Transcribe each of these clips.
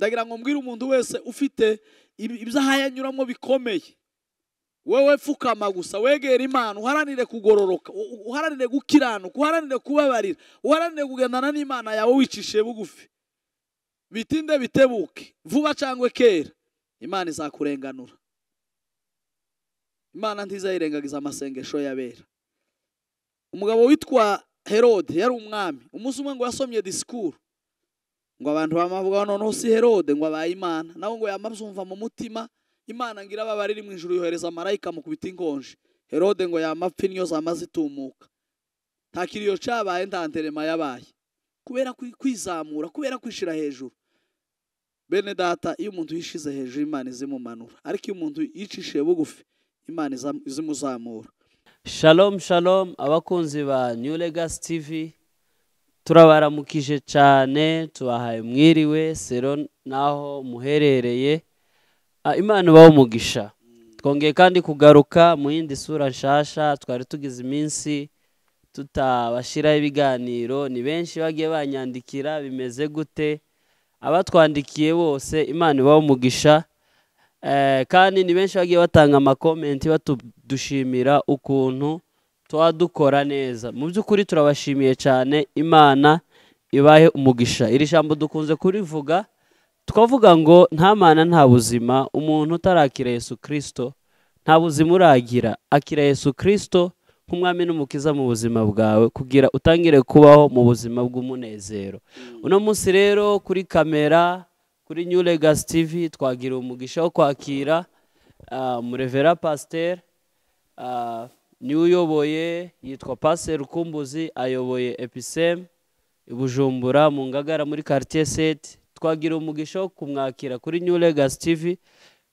Ndagira ngo mbwire umuntu wese ufite ibyaha yanyuramo bikomeye, wewe pfukama gusa, wegera Imana, uharanire kugororoka, uharanire gukiranuka, uharanire kubabarira, uharanire kugendana n'Imana yawe wicishe bugufi. Bitinde bitebuke, vuba cyangwa kera, Imana izakurenganura. Imana ntizayirengagiza amasengesho y'abera. Umugabo witwa Herode yari umwami. Umunsi umwe ngo yasomye discours, ngo abantu bamavuga noneho si Herode ngo abaye Imana, nawe ngo yamabyumva mu mutima, Imana ngira ababariri mu ijuru yohereza marayika mukubita inkonje. Herode ngo yamapfa inyo zamaze itumuka. Nta kiriyo cabaye, nta nterema yabaye, kubera kwizamura, kubera kwishira hejuru. Bene data, iyo umuntu yishize hejuru Imana izimumanura, ariko iyo umuntu yicishiye bugufi Imana izimuzamura. Shalom shalom abakunzi ba New Legacy TV, turabaramukije cyane, tubahaye mwiriwe sero naho muherereye. Imana ibahe umugisha. Twongeye kandi kugaruka mu yindi sura nshasha. Twari tugize iminsi tutabashiraho ibiganiro, ni benshi bagiye banyandikira bimeze gute. Abatwandikiye bose Imana ibahe umugisha. Kandi ni benshi bagiye batanga amakomenti batudushimira ukuntu twadukora neza. Mu by'ukuri turabashimiye cyane, Imana ibahe umugisha. Iri jambo dukunze kurivuga tukavuga ngo nta mana nta buzima. Umuntu utarakira Yesu Kristo nta buzima uragira. Akira Yesu Kristo nk'umwami n'umukiza mu buzima bwawe kugira utangire kubaho mu buzima bw'umunezero. Uno munsi rero kuri kamera kuri New Legacy TV twagira umugisha wo kwakira Murevera Pasteur, niwe uyoboye, yitwa Pasteur Rukumbuzi, ayoboye Episem i Bujumbura mu Ngagara muri quartier 7. Twagira umugisha wo kumwakira kuri New Legacy TV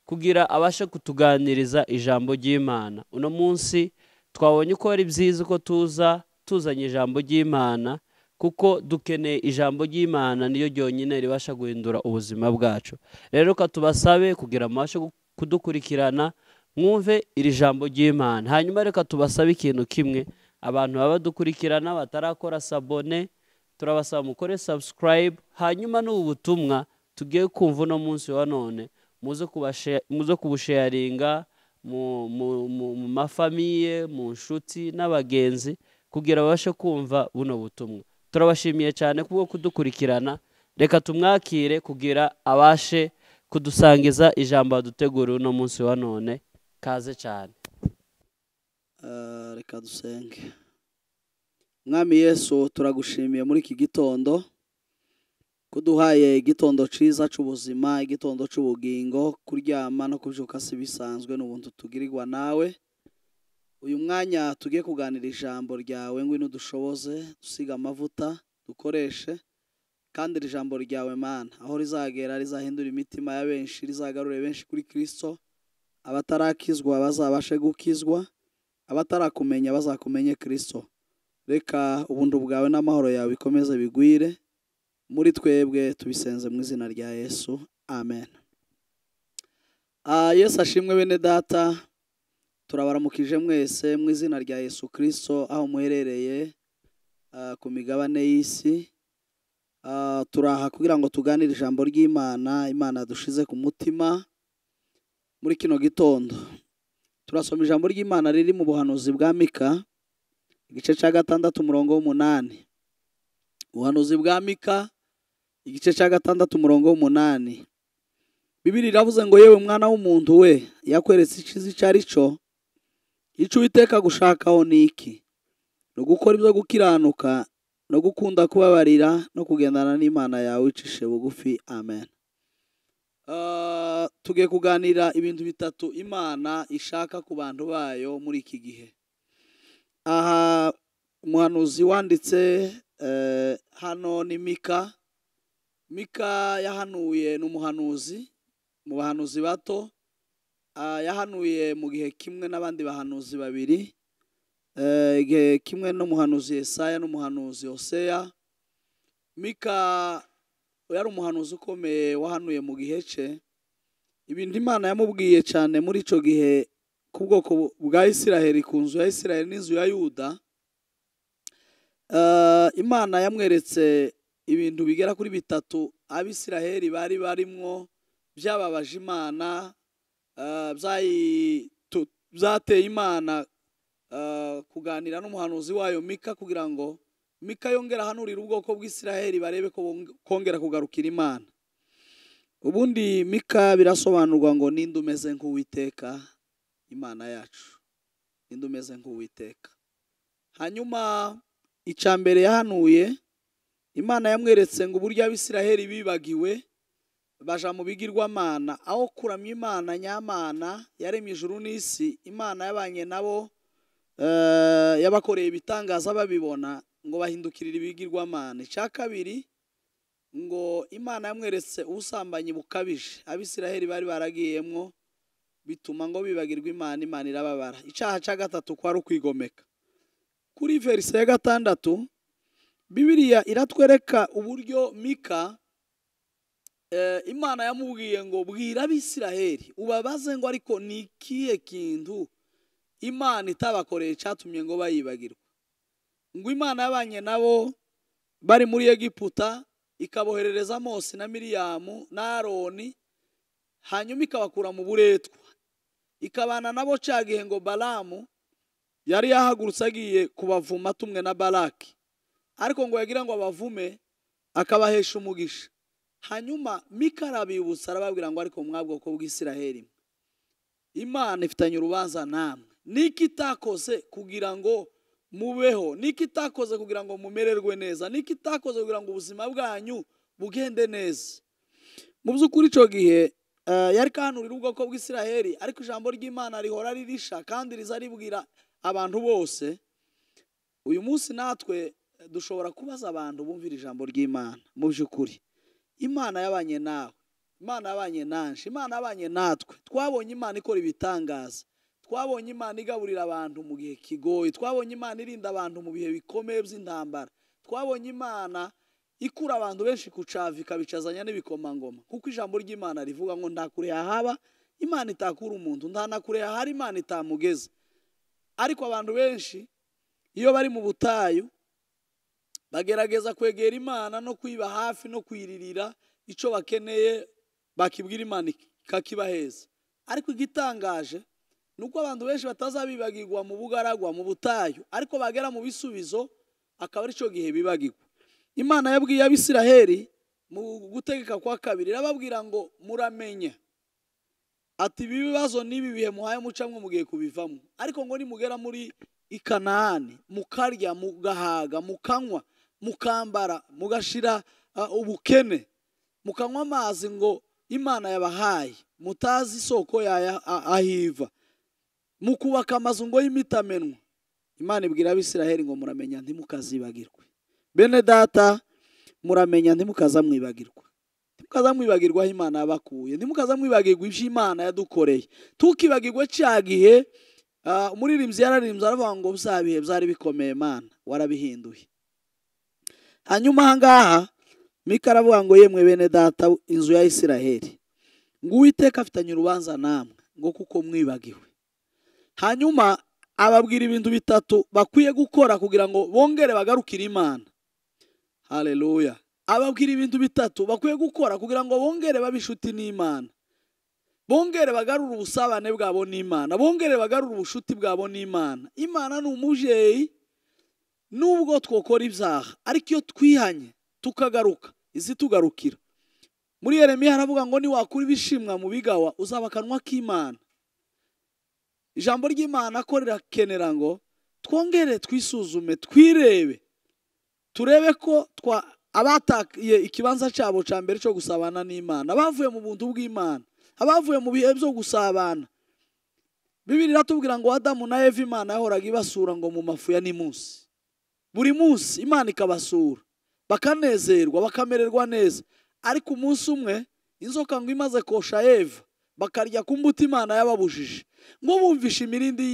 kugira abashe kutuganiriza ijambo ry'Imana. Uno munsi twabonye uko ari byiza ko tuza tuzanye ijambo ry'Imana, kuko dukeneye ijambo ry'Imana, niyo ryonyine ribasha guhindura ubuzima bwacu. Rero ka tubasabe kugira mubashe kudukurikirana mwumve iri jambo ry'Imana. Hanyuma reka tubasabe ikintu kimwe, abantu baba badukurikirana batarakora sabone, turabasaba mukore subscribe. Hanyuma n'ubu butumwa tugiye kumva uno munsi wa none muze kubusharinga mu mafamiye, mu nshuti n'abagenzi kugira babashe kumva buno butumwa. Turabashimiye cyane kubwo kudukurikirana. Reka tumwakire kugira abashe kudusangiza ijambo adutegura uno munsi wa none. Kaze cyane. Reka dusenge. Mwami Yesu, turagushimiye muri iki gitondo kuduhaye igitondo ciza c'ubuzima, igitondo c'ubugingo. Kuryama no kubyuka si bisanzwe, n'ubuntu tugirirwa nawe. Uyu mwanya tugiye kuganira ijambo ryawe, ngwino dushoboze, dusiga amavuta, dukoreshe kandi iri jambo ryawe Mana, aho rizagera rizahindura imitima ya benshi, rizagarure benshi kuri Kristo. Abatarakizwa bazabashe gukizwa, abatarakumenya bazakumenye Kristo. Reka ubuntu bwawe n'amahoro yawe bikomeze bigwire muri twebwe, tubisenze mu izina rya Yesu, amen. Yesu ashimwe. Bene data, turabaramukije mwese mu izina rya Yesu Kristo aho muherereye ku migabane y'isi. Turaha kugira ngo tuganire ijambo ry'Imana, Imana dushize ku mutima muri kino gitondo. Turasoma ijambo ry'Imana riri mu buhanuzi bwa Mika, igice cya 6 umurongo w'8. Ubuhanuzi bwa Mika igice cya 6 umurongo w'8. Bibiri iravuze ngo yewe mwana w'umuntu we, yakweretse iciza icyo ari cyo, icyo Uwiteka gushakaho ni iki? No gukora ibyo gukiranuka, no gukunda kubabarira, no kugendana n'Imana yawe wicishe bugufi. Amen. Tugiye kuganira ibintu bitatu Imana ishaka ku bantu bayo muri iki gihe. Aha umuhanuzi wanditse hano ni Mika. Mika yahanuye, n'umuhanuzi mu bahanuzi bato, yahanuye mu gihe kimwe n'abandi bahanuzi babiri, igihe kimwe n'umuhanuzi Yesaya n'umuhanuzi Hoseya. Mika yari umuhanuzi ukomeye wahanuye mu gihe cye. Ibintu Imana yamubwiye cyane muri ico gihe ku bwoko bwa Isiraheli, ku nzu ya Isiraheli n'inzu ya Yuda, Imana yamweretse ibintu bigera kuri bitatu Abisiraheli bari barimwo byababaje Imana, byateye Imana kuganira n'umuhanuzi wayo Mika kugira ngo Mika yongera ahanurire ubwoko bw'Isiraheli barebe ko kongera kugarukira Imana. Ubundi Mika birasobanurwa ngo ninde umeze nk'Uwiteka Imana yacu, ninde umeze nk'Uwiteka. Hanyuma icya mbere yahanuye, Imana yamweretse ngo uburyo Abisiraheli bibagiwe baja mu bigirwamana, aho kuramya Imana nyamana yaremye ijuru n'isi. Imana yabanye nabo, yabakoreye ibitangaza babibona, ngo bahindukirira ibigirwamana. Icya kabiri ngo Imana yamweretse ubusambanyi bukabije Abisiraheli bari baragiyemwo, bituma ngo bibagirwa Imana, Imana irababara. Icyaha cya gatatu kwari ukwigomeka. Kuri verse ya 6 Bibiliya iratwereka uburyo Mika Imana yamubwiye ngo bwira Abisiraheli ubabaze ngo ariko ni ikihe kintu Imana itabakoreye cyatumye ngo bayibagirwa. Ngo Imana yabanye nabo bari muri Egiputa, ikaboherereza Mose na Miriyamu na Aroni, hanyuma ikabakura mu buretwa, ikabana nabo cya gihe ngo Balamu yari yahagurutse agiye kubavuma tumwe na Balaki, ariko ngo yagira ngo abavume akabahesha umugisha. Hanyuma Mika arabibutsa arababwira ngo ariko mwabwoko bw'Isiraheli, Imana ifitanye urubanza namwe, niki itakoze kugira ngo mubeho, niki itakoze kugira ngo mumererwe neza, niki itakoze kugira ngo ubuzima bwanyu bugende neza. Mu by'ukuri icyo gihe yari kahanurira ubwoko bw'Isiraheli, ariko ijambo ry'Imana rihora ririsha kandi riza ribwira abantu bose. Uyu munsi natwe dushobora kubaza abantu bumvira ijambo ry'Imana. Mu by'ukuri Imana yabanye nawe, Imana yabanye nanje, Imana yabanye natwe. Twabonye Imana ikora ibitangaza, twabonye Imana igaburira abantu mu gihe kigoye, twabonye Imana irinda abantu mu bihe bikomeye by'intambara, twabonye Imana ikura abantu benshi ku cava ikabicazanya n'ibikomangoma. Kuko ijambo ry'Imana rivuga ngo nta kure hahaba Imana itakura umuntu, nta na kure hahari Imana itamugeza. Ariko abantu benshi iyo bari mu butayu bagerageza kwegera Imana no kwiba hafi no kwiririra icyo bakeneye, bakibwira Imana ikakibaheza. Ariko igitangaje nuko abantu benshi batazabibagirwa mu bugaragwa mu butayu, ariko bagera mu bisubizo akaba ari cyo gihe bibagirwa. Imana yabwiye Abisiraheli mu gutegeka kwa kabiri, irababwira ngo muramenye ati ibi bibazo n'ibi bihe muhaye mucamwe mugiye kubivamo, ariko ngo nimugera muri Ikanani mukarya mugahaga mukanywa mukambara mugashira ubukene mukanywa amazi ngo Imana yabahaye mutazi isoko yayo ahiva, mukubaka amazu ngo y'imitamenwa. Imana ibwira Abisiraheli ngo muramenya ntimukazibagirwe. Bene data, muramenya ntimukazamwibagirwa, ntimukazamwibagirwa aho Imana yabakuye, ntimukazamwibagirwa ibyo Imana yadukoreye. Tukibagirwe cya gihe umuririmbyi yararirimbye aravuga ngo bya bihe byari bikomeye Mana warabihinduye. Hanyuma aha ngaha Mika aravuga ngo yemwe bene data inzu ya Isiraheli, ngo Uwiteka afitanye urubanza namwe ngo kuko mwibagiwe. Hanyuma ababwira ibintu bitatu bakwiye gukora kugira ngo bongere bagarukire Imana. Haleluya. Ababwira ibintu bitatu bakwiye gukora kugira ngo bongere babe inshuti n'Imana, bongere bagarure ubusabane bwabo n'Imana, bongere bagarure ubushuti bwabo n'Imana. Imana ni umubyeyi, nubwo twokora ibyaha ariko iyo twihanye tukagaruka izitugarukira. Muri Yeremiya haravuga ngo niwakura ibishimwa mu bigawa uzaba akanwa k'Imana. Ijambo ry'Imana ko rirakenera ngo twongere twisuzume, twirebe, turebe ko abatakiye ikibanza cyabo cya mbere cyo gusabana n'Imana, abavuye mu buntu bw'Imana, abavuye mu bihe byo gusabana. Bibiliya iratubwira ngo Adamu na Eva Imana yahoraga ibasura ngo mu mafu ya nimunsi, buri munsi Imana ikabasura bakanezerwa bakamererwa neza. Ariko umunsi umwe inzoka ngo imaze kosha Eva bakarya ku mbuto Imana yababujije, ngo bumvishe imirindi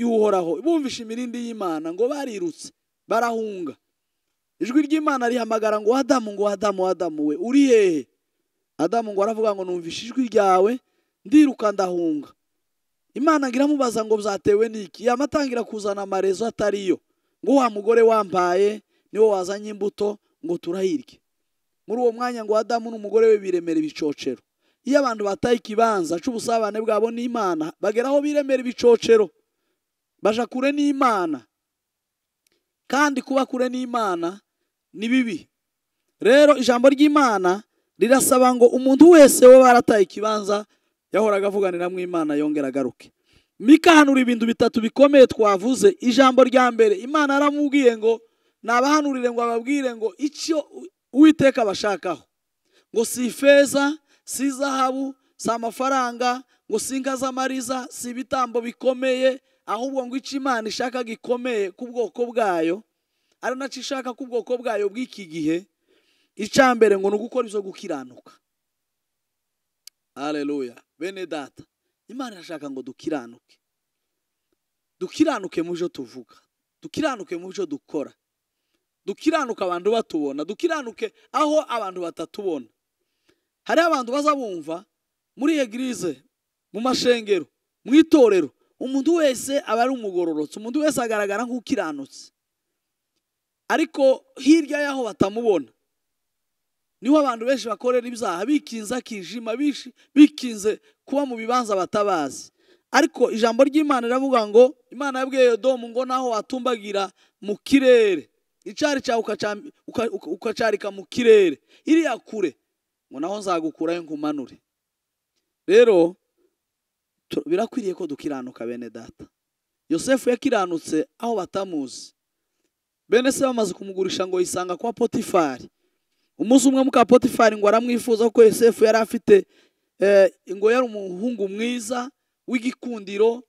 y'Uhoraho, bumvishe imirindi y'Imana, ngo barirutse barahunga. Ijwi ry'Imana rihamagara ngo Adamu, ngo Adamu, Adamu we uri hehe? Adamu ngo aravuga ngo numvishe ijwi ryawe ndiruka ndahunga. Imana ngiramubaza ngo byatewe niki? Yamatangira kuzana amarezo atariyo, ngo wa mugore wampaye niwo wazanye imbuto ngo turayirye. Muri uwo mwanya ngo Adamu n'umugore we biremera ibicocero. Iyo abantu bataye ikibanza c'ubusabane bwabo n'Imana, bageraho biremera ibicocero, baja kure n'Imana. Kandi kuba kure n'Imana ni bibi. Rero ijambo ry'Imana rirasaba ngo umuntu wese we barataye ikibanza yahoraga avuganira mu Imana yongera agaruke. Mika hanura ibintu bitatu bikomeye twavuze. Ijambo rya mbere, Imana aramubwiye ngo nabahanurire ngo ababwire ngo icyo Uwiteka abashakaho, ngo si ifeza, si zahabu, si amafaranga, ngo si inka z'amariza, si ibitambo bikomeye, ahubwo ngo icyo Imana ishaka gikomeye ku bwoko bwayo, ari nacyo ishaka ku bwoko bwayo bw'iki gihe. Icya mbere ngo ni ugukora ibyo gukiranuka. Haleluya. Bene data, Imana irashaka ngo dukiranuke. Dukiranuke mu byo tuvuga, dukiranuke mu byo dukora, dukiranuke abantu batubona, dukiranuke aho abantu batatubona. Hari abantu bazabumva muri eglise, mu mashengero, mu itorero, umuntu wese aba ari umugororotse, umuntu wese agaragara nk'ukiranutse. Ariko hirya yaho batamubona niho abantu benshi bakorera ibyaha, bikinze akijima, bikinze kuba mu bibanza batabazi. Ariko ijambo ry'Imana riravuga ngo Imana yabwiye Edomu ngo naho watumbagira mu kirere, icari cyawe ukacarika mu kirere iriya kure, ngo naho nzagukurayo nkumanure. Rero birakwiriye ko dukiranuka bene data. Yosefu yakiranutse aho batamuzi. Bene se bamaze kumugurisha ngo yisanga kwa Potifari. Umunsi umwe muka Potifari ngo aramwifuza ko Yosefu yari afite ngo yari umuhungu mwiza w'igikundiro,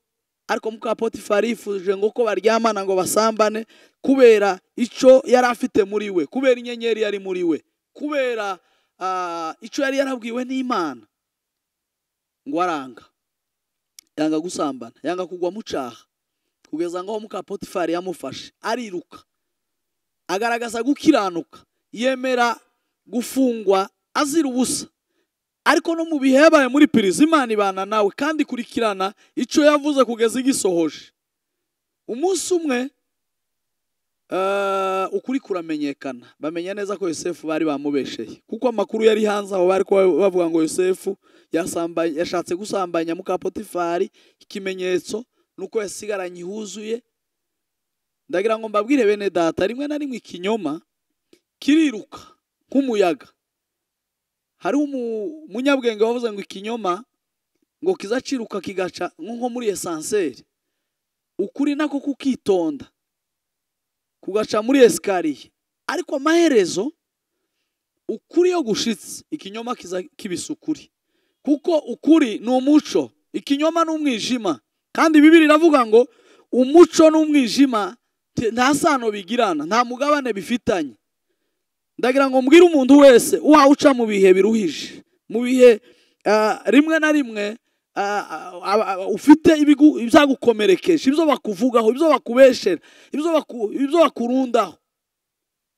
ariko muka Potifari yifuje ngo ko baryamana ngo basambane, kubera ico yari afite muri we, kubera inyenyeri yari muri we, kubera ico yari yarabwiwe n'Imana. Ngo aranga, yanga gusambana, yanga kugwa mu caha, kugeza ngo muka Potifari yamufashe ariruka, agaragaza gukiranuka, yemera gufungwa azira ubusa. Ariko no mu bihe yabaye muri prison, Imana ibana nawe kandi kurikirana ico yavuze kugeza igisohoje. Umunsi umwe ukuri kuramenyekana, bamenya neza ko Yosefu bari bamubesheye, kuko amakuru yari hanze aho bari bavuga ngo Yosefu yashatse gusambanya muka Potifari. Ikimenyetso nuko yasigaranye ihuzuye. Ndagira ngo mbabwire bene data, rimwe na rimwe ikinyoma kiriruka nk'umuyaga. Hari umunyabwenge wavuze ngo ikinyoma ngo kizaciruka kigaca nko muri esanseri, ukuri nako kukitonda kugaca muri esikariye, ariko amaherezo ukuri yo gushitse ikinyoma kiza kibisukuri, kuko ukuri ni umuco, ikinyoma ni umwijima. Kandi Bibiliya iravuga ngo umuco n'umwijima nta sano bigirana, nta mugabane bifitanye. Ndagira ngo mbwire umuntu wese uca mu bihe biruhije, mu bihe rimwe na rimwe ufite ibyagukomerekeje, ibyo bakuvugaho, ibyo bakubeshera, ibyo bakurundaho,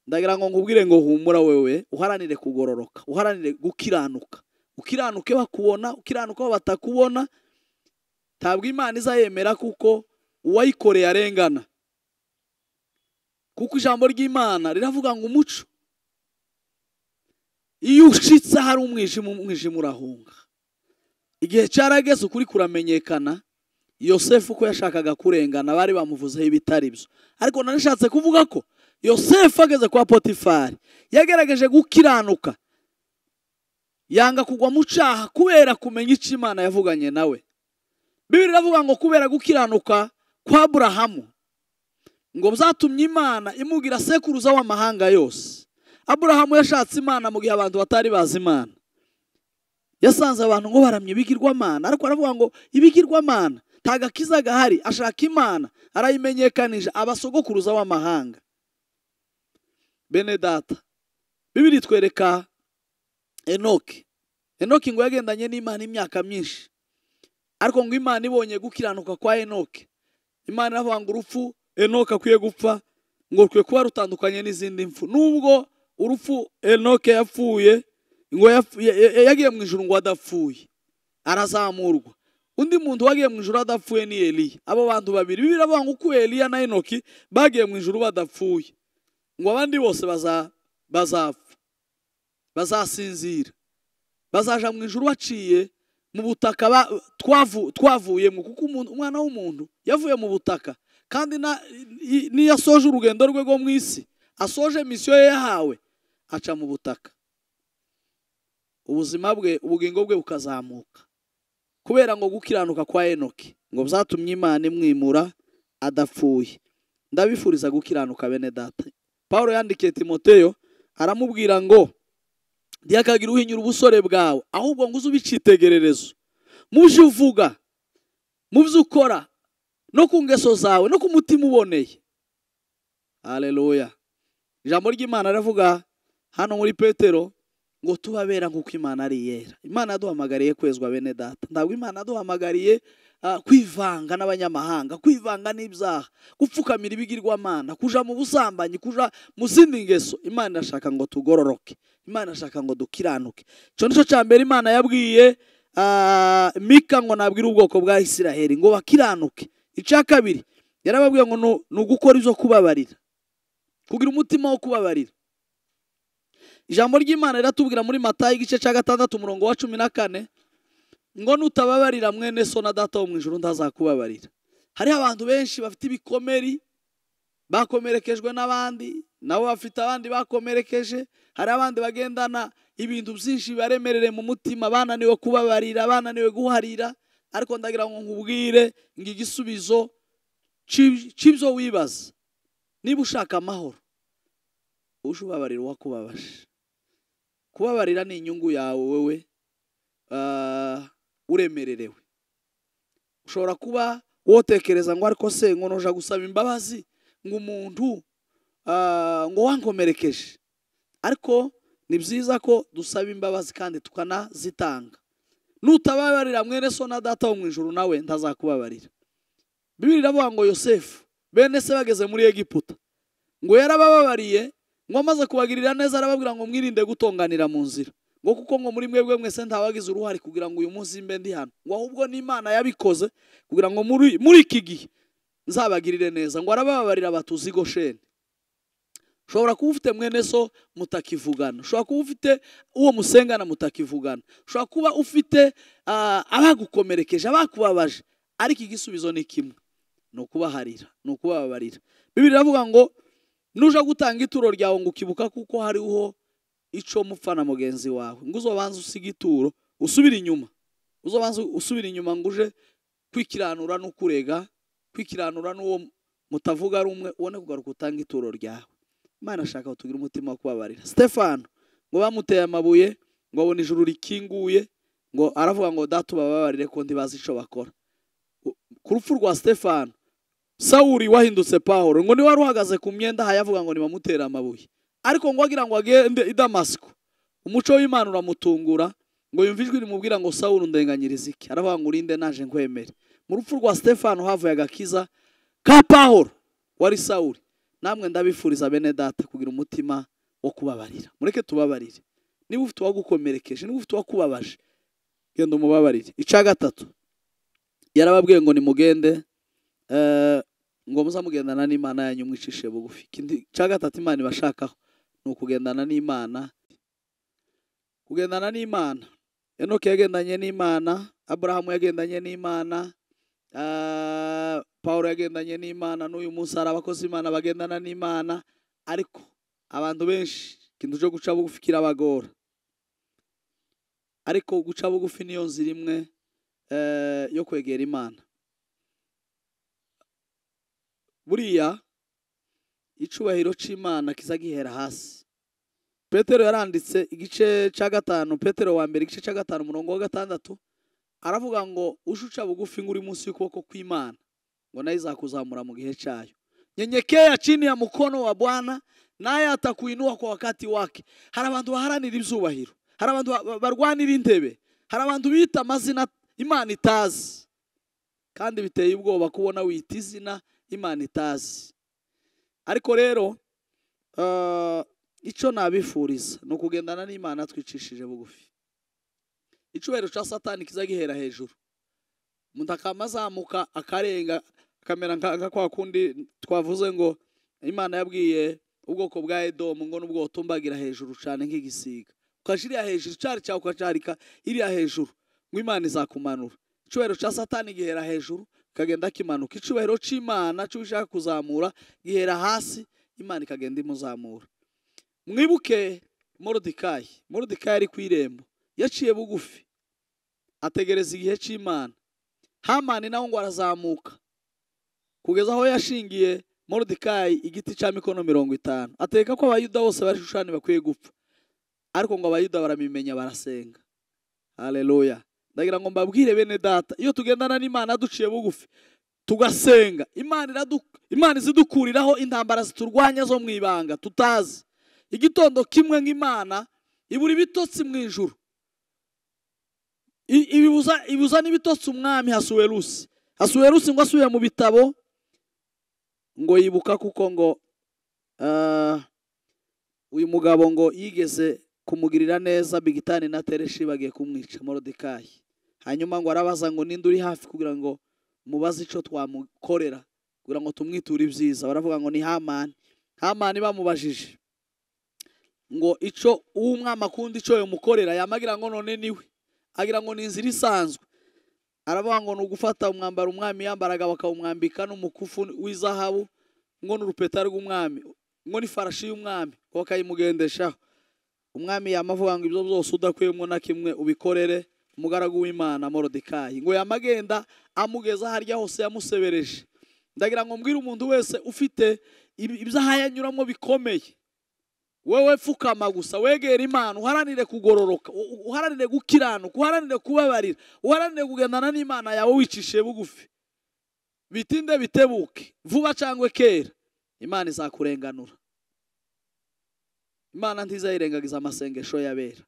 ndagira ngo nkubwire ngo humura wewe, uharanire kugororoka, uharanire gukiranuka, ukiranuke bakubona, ukiranuka batakubona. Ntabwo Imana izayemera kuko uwayikoreye arengana, kuko ijambo ry'Imana riravuga ngo umuco iyo ushitse hari umwijima, umwijima urahunga. Igihe cyarageze ukuri kuramenyekana. Yosefu ko yashakaga kurengana bari bamuvuzeho ibitari byo, ariko narishatse kuvuga ko Yosefu ageze kwa Potifari yagerageje gukiranuka, yanga kugwa mu cyaha kubera kumenya icyo Imana yavuganye nawe. Bibiliya iravuga ngo kubera gukiranuka kwa Aburahamu ngo byatumye Imana imugira sekuruza w'amahanga yose. Aburahamu yashatse Imana mu gihe abantu batari bazi Imana. Yasanze abantu ngo baramye ibigirwamana, ariko aravuga ngo ibigirwamana nta gakiza gahari. Ashaka Imana arayimenyekanisha abasogokuruza w'amahanga. Bene data, Bibiliya itwereka Enoki. Enoki ngo yagendanye n'Imana imyaka myinshi, ariko ngo Imana ibonye gukiranuka kwa Enoki, Imana iravuga ngo urupfu Enoki akwiye gupfa ngo rukwiye kuba rutandukanye n'izindi mfu. Nubwo urupfu Enoki yapfuye, ngo yagiye mu ijuru ngo adapfuye, arazamurwa. Undi muntu wagiye mu ijuru adapfuye ni Eliya. Abo bantu babiri Bibiliya iravuga ngo uko Eliya na Enoki bagiye mu ijuru badapfuye, ngo abandi bose bazapfa, Bazasinzira, bazaja mu ijuru baciye mu butaka twavuyemo, kuko umwana w'umuntu yavuye mu butaka, kandi niyo asoje urugendo rwe rwo mu isi, asoje misiyo ye yahawe, aca mu butaka, ubuzima bwe, ubugingo bwe bukazamuka. Kubera ngo gukiranuka kwa Enoki ngo byatumye Imana imwimura adapfuye. Ndabifuriza gukiranuka bene data. Paulo yandikiye Timoteyo aramubwira ngo ntiyakagira uhinyura ubusore bwawe, ahubwo ngo uze ubicitegererezo mu byo uvuga, mu byo ukora, no ku ngeso zawe, no ku mutima uboneye. Haleluya. Ijambo ry'Imana riravuga hano muri Petero ngo tubabera nk'uko Imana ari yera. Imana yaduhamagariye kwezwa bene data. Ntabwo Imana yaduhamagariye kwivanga n'abanyamahanga, kwivanga n'ibyaha, gupfukamira ibigirwamana, kuja mu busambanyi, kuja mu zindi ngeso. Imana irashaka ngo tugororoke, Imana irashaka ngo dukiranuke. Ico nico ca mbere Imana yabwiye Mika ngo nabwire ubwoko bwa Isiraheli ngo bakiranuke. Ica kabiri yarababwiye ngo ni ugukora ivyo kubabarira, kugira umutima wo kubabarira. Ijambo ry'Imana riratubwira muri Matayo igice cya 6 umurongo wa 14 ngo nutababarira mwene so na data wo mu ijuru ntazakubabarira. Hariho abantu benshi bafite ibikomeri, bakomerekejwe n'abandi, nabo bafite abandi bakomerekeje. Hari abandi bagendana ibintu byinshi bibaremerere mu mutima, bananiwe kubabarira, bananiwe guharira. Ariko ndagira ngo nkubwire ngo igisubizo c'ibyo wibaza, niba ushaka amahoro, uje ubabarira uwakubabaje. Kubabarira ni inyungu yawe wewe uremererewe. Ushobora kuba wotekereza ngo ariko se ngo noja gusaba imbabazi ngo umuntu ngo wankomerekeje. Ariko ni byiza ko dusaba imbabazi kandi tukanazitanga. Nutababarira mwene so na data wo mu ijuru nawe ntazakubabarira. Bibiliya iravuga ngo Yosefu bene se bageze muri Egiputa ngo yarabababariye, ngo amaze kubagirira neza arababwira ngo mwirinde gutonganira mu nzira, ngo kuko ngo muri mwebwe mwese ntawagize uruhare kugira ngo uyu munsi mbe ndi hano, ngo ahubwo n'Imana yabikoze kugira ngo muri iki gihe nzabagirire neza. Ngo arabababarira batuzi Gosheni. Ushobora kuba ufite mwene so mutakivugana, ushobora kuba ufite uwo musengana mutakivugana, ushobora kuba ufite abagukomerekeje, abakubabaje, ariko igisubizo ni kimwe, ni ukubaharira, ni ukubababarira. Bibiliya iravuga ngo nuja gutanga ituro ryawe ngo ukibuka kuko hariho ico mupfa na mugenzi wawe, ngo uzobanze usiga ituro usubira inyuma, uzobanze usubira inyuma ngo uje kwikiranura n'ukurega, kwikiranura n'uwo mutavuga rumwe, ubone kugaruka utanga ituro ryawe. Imana ashaka ko tugira umutima wo kubabarira. Stefano ngo bamuteye amabuye, ngo abone ijuru rikinguye, ngo aravuga ngo data ubababarire ko ntibazi ico bakora. Ku rupfu rwa Stefano, Sawuli wahindutse Pawulo ngo ni wari uhagaze ku myenda hayavuga ngo nibamutera amabuye, ariko ngo agira ngo agende i Damasiko, umuco w'Imana uramutungura, ngo yumva ijwi rimubwira ngo Sawuli undenganyiriza iki? Aravuga ngo urinde naje nkwemere. Mu rupfu rwa Stefano havuye agakiza ka Pawulo wari Sawuli. Namwe ndabifuriza bene data kugira umutima wo kubabarira. Mureke tubabarire. Niba ufite uwagukomerekeje, niba ufite uwakubabaje, genda umubabarire. Ica gatatu yarababwiye ngo nimugende ngo muzamugendana n'Imana yanyu mwicishe bugufi. Ikindi cya gatatu Imana ibashakaho ni ukugendana n'Imana. Kugendana n'Imana. Enoki yagendanye n'Imana, Abrahamu yagendanye n'Imana, Paulo yagendanye n'Imana, n'uyu munsi hari abakozi Imana bagendana n'Imana. Ariko abantu benshi ikintu cyo guca bugufi kirabagora. Ariko guca bugufi niyo nzira imwe yo kwegera Imana. Buriya icubahiro c'Imana kiza gihera hasi. Petero yaranditse igice cya 5, Petero wa mbere igice cya 5 umurongo wa 6, aravuga ngo ushuca bugufi nguri munsi y'ukuboko kw'Imana, ngo nayo izakuzamura mu gihe cyayo. Nyenyekea chini ya mkono wa Bwana naye atakuinua kwa wakati wake. Hari abantu baharanira ibyubahiro, hari abantu barwanira intebe, hari abantu bita amazina Imana itazi. Kandi biteye ubwoba kubona wita izina Imana itazi. Ariko rero ico nabifuriza ni ukugendana n'Imana twicishije bugufi. Icubahiro ca Satani kiza gihera hejuru, umuntu akamazamuka akarenga akamera nka kwa kundi twavuze ngo Imana yabwiye ubwoko bwa Edomu ngo nubwo utumbagira hejuru cyane nk'igisiga, ukajiriya hejuru, cyari cyawe ukacarika iriya hejuru, ngo Imana izakumanura. Icyubahiro cya Satani gihera hejuru kagenda kimanuka, icyubahiro cy'Imana cyo ushaka kuzamura gihera hasi, Imana ikagenda imuzamura. Mwibuke Moridekayi. Moridekayi ari ku irembo, yaciye bugufi ategereza igihe cy'Imana. Hamani nawe ngo arazamuka kugeza aho yashingiye Moridekayi igiti cya mikono 50, ateka ko Abayuda bose bari Shushani bakwiye gupfa, ariko ngo Abayuda baramimenya barasenga. Haleluya. Ndagira ngo mbabwire bene data, iyo tugendana n'Imana duciye bugufi tugasenga, Imana izidukuriraho intambara ziturwanya zo mu ibanga tutazi. Igitondo kimwe nk'Imana ibura ibitotsi mu ijuru, ibuza n'ibitotsi umwami Hasuwerusi. Hasuwerusi ngo asubiye mu bitabo ngo yibuka kuko ngo uyu mugabo ngo yigeze kumugirira neza, Bigitani na Tereshi bagiye kumwica Moridekayi. Hanyuma ngo arabaza ngo ninde uri hafi kugira ngo mubaze ico twamukorera kugira ngo tumwiture ibyiza. Baravuga ngo ni Hamani. Hamani bamubajije ngo ico uw'umwami akunda ico yomukorera, yamagira ngo none niwe, agira ngo ni inzira isanzwe. Aravuga ngo ni ugufata umwambaro umwami yambaraga bakawumwambika n'umukufu w'izahabu, ngo n'urupeta rw'umwami, ngo n'ifarashi y'umwami bakayimugendeshaho. Umwami yamavuga ngo ibyo byose udakuyemo na kimwe ubikorere umugaragu w'Imana Moridekayi. Ngo yamagenda amugeza harya hose yamusebereje. Ndagira ngo mbwire umuntu wese ufite ibyaha yanyuramo bikomeye, wewe fukama gusa wegera Imana, uharanire kugororoka, uharanire gukiranuka, uharanire kubabarira, uharanire kugendana n'Imana yawe wicishe bugufi. Bitinde bitebuke, vuba cyangwa kera, Imana izakurenganura. Imana ntizayirengagiza amasengesho y'abera.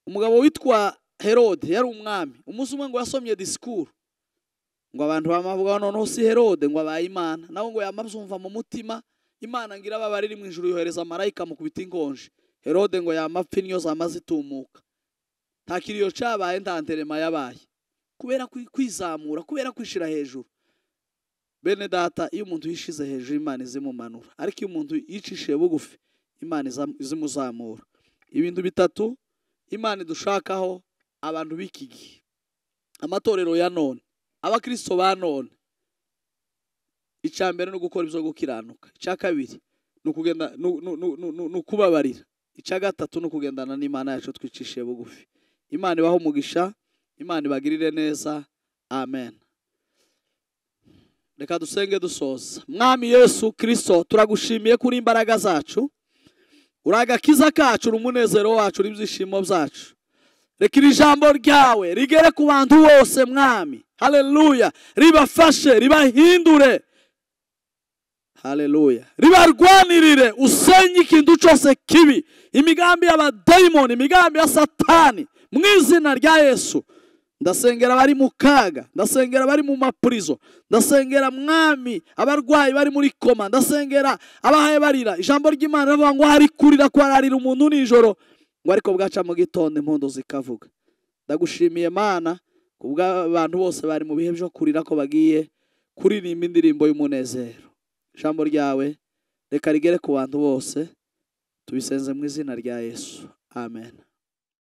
Umugabo witwa Herode yari umwami. Umunsi umwe ngo yasomye discours, ngo abantu bamavuga noneho si Herode ngo abaye Imana, nawe ngo yamabyumva mu mutima, Imana ngira ababariri mu ijuru yohereza marayika mukubita inkonje. Herode ngo yamapfa inyo zamaze itumuka, nta kiriyo cabaye, nta nterema yabaye, kubera kwizamura, kubera kwishira hejuru. Bene data, iyo umuntu yishize hejuru Imana izimumanura, ariko iyo umuntu yicishiye bugufi Imana izimuzamura. Ibintu bitatu Imana idushakaho abantu b'iki gihe, amatorero ya none, abakristo ba none. Icya mbere no gukora ibyo gukiranuka, icya kabiri no kugenda no kubabarira, icya gatatu no kugendana n'Imana yacu twicishiye bugufi. Imana ibaho umugisha, Imana ibagirire neza. Amen. Reka dusenge dusoza. Mwami Yesu Kristo, turagushimiye kuri imbaraga zacu, uragakiza kacu, umunezero wacu n'ibyishimo byacu. Reka iri jambo ryawe rigere ku bantu bose Mwami. Haleluya. Ribafashe, ribahindure. Haleluya. Ribarwanirire, usenye ikintu cyose kibi, imigambi y'abadayimoni, imigambi ya Satani, mu izina rya Yesu. Ndasengera abari mu kaga, ndasengera abari mu mapurizo, ndasengera Mwami abarwayi bari muri koma, ndasengera abahaye barira. Ijambo ry'Imana rivuga ngo hari kurira kwararira umuntu nijoro, ngo ariko bwaca mu gitondo impundu zikavuga. Ndagushimiye Mana kubw'abantu bose bari mu bihe byo kurira ko bagiye kuririmba indirimbo y'umunezero. Ijambo ryawe reka rigere ku bantu bose, tubisenze mu izina rya Yesu. Amen.